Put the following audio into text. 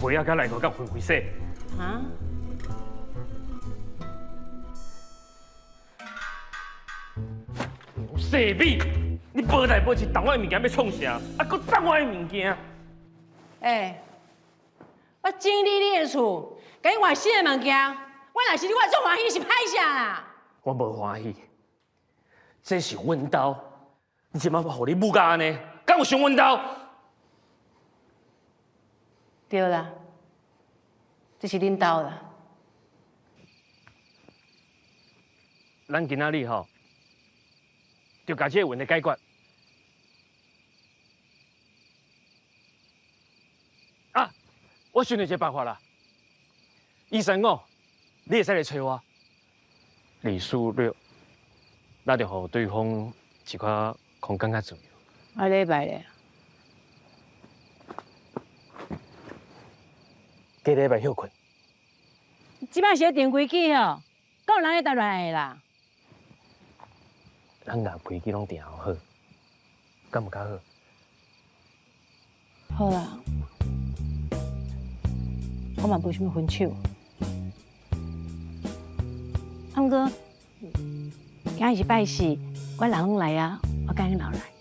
被仔佮內褲佮分開洗。啊？细米，你無代無誌動我的物件欲創啥？啊，閣動我的物件。欸，我整理你的厝，共你換新的物件，我若是你，我會足歡喜，是歹勢啦。我無歡喜，這是阮兜，你這擺予你母甲按呢，敢有傷阮兜？對啦，這是恁兜啦。咱今仔日吼，就共這个問題解決。啊，我想到一個辦法啦。醫生講，你會使來揣我。二四六，咱就予對方一寡空間較自由。啊，禮拜咧？過禮拜歇睏。這擺是咧訂飛機吼，敢有人咧談戀愛啦？咱共飛機攏訂好，敢毋較好？好啦，我嘛無想欲分手。啊，毋過今日是拜四，阮人攏來啊，我共𪜶留來。